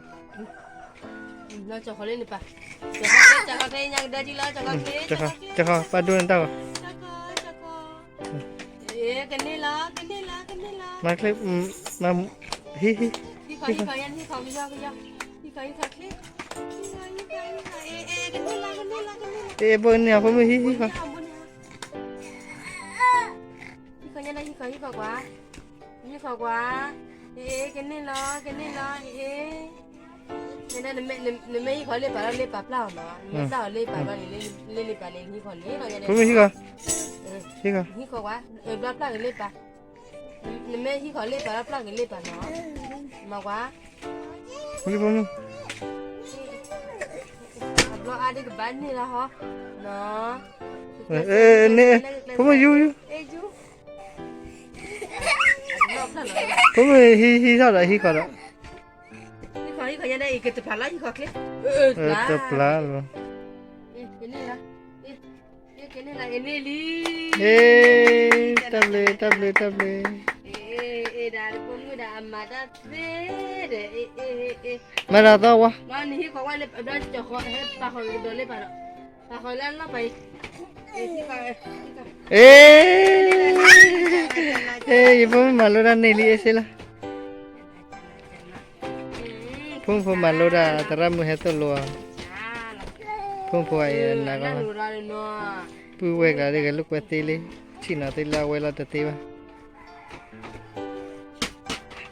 လီၤကၠီၤဃီၤလၢနပၢ်, ကၠီၤဃီၤကျ့ ညါကဒၢဒ်လီၤ ကၠီၤဃီၤကျ့ ကၠီၤဃီၤကျ့ ကၠီၤဃီၤ ပၢ်ဒိၣ်န့ၣ်တၢ်ဂီၤ, ကၠီၤဃီၤ ကၠီၤဃီၤ, ကန့ၢ်လီၤ ကန့ၢ်လီၤ ကန့ၢ်လီၤ, မၤချ့, မၤ, ဟံၣ်ဟံၣ်, ဟံၣ်ဃီၤ ဟံၣ်ဃီၤ ယဲန့ၣ်ဟံၣ်ဃီၤ ကယီကယီ, ဟံၣ်ဃီၤ ဟံၣ်ဃီၤချ့, ဟံၣ်ဃီၤ ဟံၣ်ဃီၤ ဟံၣ်ဃီၤ အ့ အ့ ကန့ၢ်လီၤ ကန့ၢ်လီၤ ကန့ၢ်လီၤ, အ့ ဘိန့ၢ်အဖိမုၣ်ဟံၣ်ဟံၣ်ဃီၤ ဟံၣ်ဃီၤ ညါန့ၣ် ဟံၣ်ဃီၤ ဟံၣ်ဃီၤကွၢ်, ဟံၣ်ဃီၤကွၢ်, အ့ ကန့ၢ်လီၤ ကန့ၢ်လီၤ အ့ နမ့ၢ်ဟံၣ်ဃီၤလ့ပၢ်လီၤ လ့ပၢ်ပျၢ်အီၤနီၤ, နမ့ၢ်ပျၢ်အီၤလ့ပၢ်ဘၣ်န့ၣ် လ့လ့ပၢ်န့ၣ် နဟံၣ်ဃီၤန့ၣ်, ဖိမုၣ်ဟံၣ်ဃီၤ, ဟံၣ်ဃီၤ, ဘျီပျၢ်က့ၤလ့ပၢ်, နမ့ၢ်ဟံၣ်ဃီၤလ့ပၢ်လီၤ ပျၢ်က့ၤလ့ပၢ်နီၤ, မၤကွၢ်, ဖိမုၣ်, အဘျီအါဒ်ကဘၣ်န့ၢ်လီၤဟီ, ဖိမုၣ်ယူယူ, ဖိမုၣ်ဟံၣ်ဟံၣ်ထီၣ်ဒီးဟံၣ်ဃီၤဒီး ဟံၣ်ဃီၤ ဟံၣ်ဃီၤ ညါဒ်အံၤ ကတပျၢ်လီၤ ဟံၣ်ဃီၤချ့, တပျၢ်လီၤ, ကန့ၢ်လီၤ, ကန့ၢ်လီၤ အ့န့ၢ်လံ, တၢ်ဘျုး တၢ်ဘျုး တၢ်ဘျုး, အ့ ဒၣ်ဖိမုၣ်ဒၣ်အမၤတၢ်သ့ဒီး အ့ အ့ အ့ မၤတၢ်သီဝါ, နဟံၣ်ဃီၤဝဲလၢ ဒီးကၠီၤဃီၤ ဟဲပာ်ဃီၤကဒီးလ့ပၢ်ဒီး, ပာ်ဃီၤလၢအလီၢ်ပာ်အံၤ, အ့ ယဖိမုၣ်မၤလိတၢ်န့ၢ်လံ အ့စ့လီၤ ဖိမုၣ်ဖိမၤလိတၢ် သရၣ်မုၣ်ဟဲသိၣ်လိအီၤ, ဖိမုၣ်ဖိအံၤနၤကီး, ပုၢ်ဝဲၢ်ကျါဒ်ဂဲၤလိာ်ကွဲသ့လံ, ထံၣ်နီၤသ့လၢအဝဲလီၤတသ့ဘၣ်,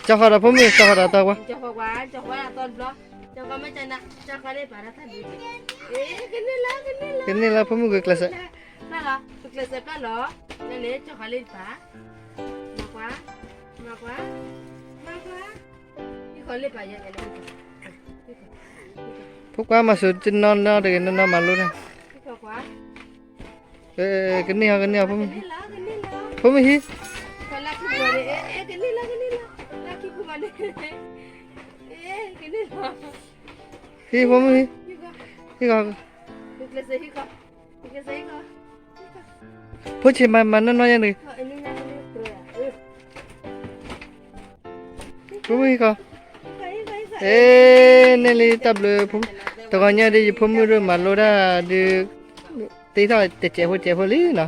ကၠီၤဃီၤဒီးဖိမုၣ် ကၠီၤဃီၤဒီးသီဝါ, ကန့ၢ်လီၤ ဖိမုၣ်ဂ့ၤကျဲးစၢး, ကျဲးစၢးပျၢ်လီၤ, န့ၣ် ကၠီၤဃီၤလ့ပၢ်, မၤကွၢ်, မၤကွၢ်, မၤကွၢ်, ဟံၣ်ဃီၤလ့ပၢ်ယဲ, ဖိခွါမၤစၢၤတနီၤနီၤတဂ့ၤ နီၤနီၤမၤလိတၢ်, ကန့ၢ်အီၤ ကန့ၢ်အီၤ ဖိမုၣ်, ဖိမုၣ်ဟံၣ်, ဟံၣ်ဖိမုၣ်ဟံၣ်, ဖိဆ့းမၤမၤနီၢ်နီၢ်ယဲန့ၣ်, ဖိမုၣ်ဟံၣ်ဃီၤ, အ့ န့ၢ်လံတၢ်ဘျုး, တဂီၤညါဒ်ယဖိမုၣ်ဒိၣ်မၤလိတၢ်ဒုး, သ့ထီၣ်တစဲးဖိစဲးဖိလံနီၤ,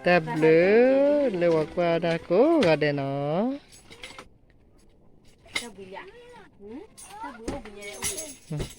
တၢ်ဘျုး, လၢဝၤကွၢ်တၢ်ကိးဂၤဒဲးနီၤ.